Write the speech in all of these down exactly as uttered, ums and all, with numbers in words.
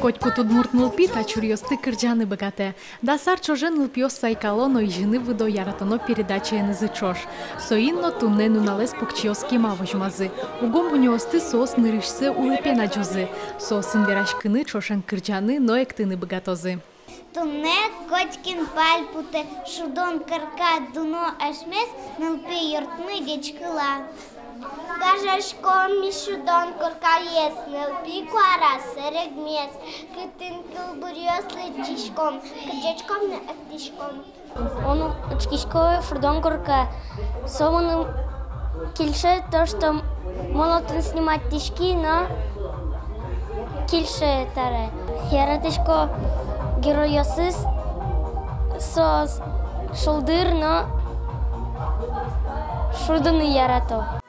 Котькуд удмурт нылпи та чуръёсты кырӟаны быгатэ. Дас ар ӵоже нылпиос сайкало но изьыны выдо яратоно передачаенызы ӵош. Соин но туннэ нуналэз покчиос кема возьмазы. Уго мунёосты соос нырысьсэ улэпен адӟозы. Соосын вераськыны, ӵошен кырӟаны но эктыны быгатозы. Туннэ котькин пальпотэ, шудон корка дуно асьмес нылпи юртмы ӟечкыла. Гажаськом ми шудон коркаез, нылпи куара сэрегмес, кытын кылбуръёс лыдӟиськом, кырӟаськом но эктӥськом. Мон учкисько шудон корка. Со мыным кельше то, что мон отын сниматьтӥськи но кельше таре. Яратӥсько геройёсыз, соос шулдыр но шудыны ярато.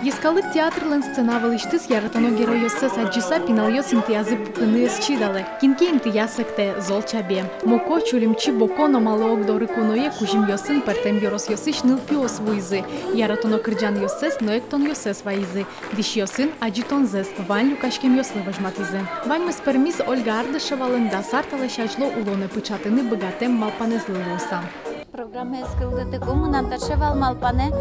Йӧскалык театрлэн сцена вылысьтыз яратоно геройёссэс адӟыса, пиналъёс интыязы пукыны ӧз чидалэ. Кин ке интыяз эктэ, зол чабе. Моко, Чулимчи, Боко но малы ог доры куное кузьымъёсын пӧртэм ёросъёсысь нылпиос вуизы. Яратоно кырӟанъёссэс но эктонъёссэс вайизы. Дӥсьёсын адӟытонзэс вань люкаськемъёслы возьматӥзы. Ваньмыз пӧрмиз Ольга Ардашевалэн дас ар талэсь азьло улонэ пыӵатыны быгатэм малпанэзлы луыса. Программаез кылдытыку мынам таӵе вал малпанэ.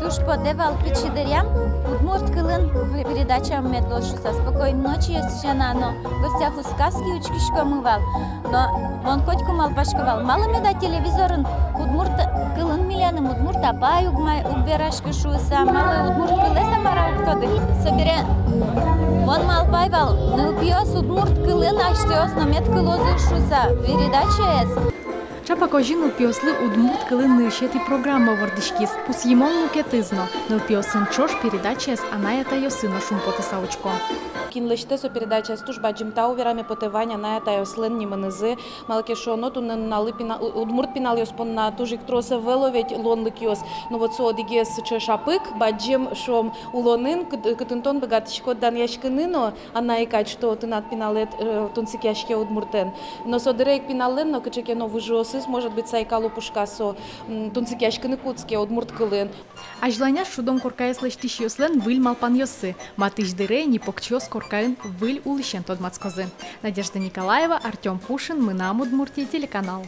Туж потэ вал пичи дыръям удмурт кылын передача мед луоз шуыса. «Спокойной ночи»-ез сяна но «В гостях у сказки» учкиськомы вал. Но мон котьку малпасько вал, малы меда телевизорын удмурт кылын милемын удмурт апай уг ма-, уг вераськы шуыса, малы удмурт кылэз-а мар-а уг тоды. Собере мон малпай вал, нылпиос удмурт кылын асьсэос но мед кылозы шуыса передачаез. Ӵапак озьы нылпиослы удмурт кылын нырысетӥ программа вордӥськиз. Пусйымон мукетыз но: нылпиосын ӵош передачаез анай-атайёсы но шумпотыса учко. Кин лэсьтэ со передачаез, туж бадӟым тау вераме потэ вань анай-атайёслэн нимынызы. Малы ке шуоно, туннэ нуналлы пина-, у-, удмурт пиналъёс понна туж ик трос ӧвӧл ведь луонлыкъёс. Но вот со одӥгез сыӵе шапык, бадӟым, шуом, улонын, кыт-, кытын тон быгатӥськод данъяськыны но анай кадь, что тынад пиналэд, э, тунсыкъяське удмуртэн. Но со дыре ик пиналлэн но кыӵе ке но выжыосыз, может быть, сайкало пушказ, со, м, тунсыкъяськыны кутске удмурт кылын. Азьланяз шудон коркаез лэсьтӥсьёслэн выль малпанъёссы. Матысь дыре ини покчиос коркаын выль улӥсен тодматскозы. Надежда Николаева, Артём Пушин, «Мынам Удмуртие» телеканал.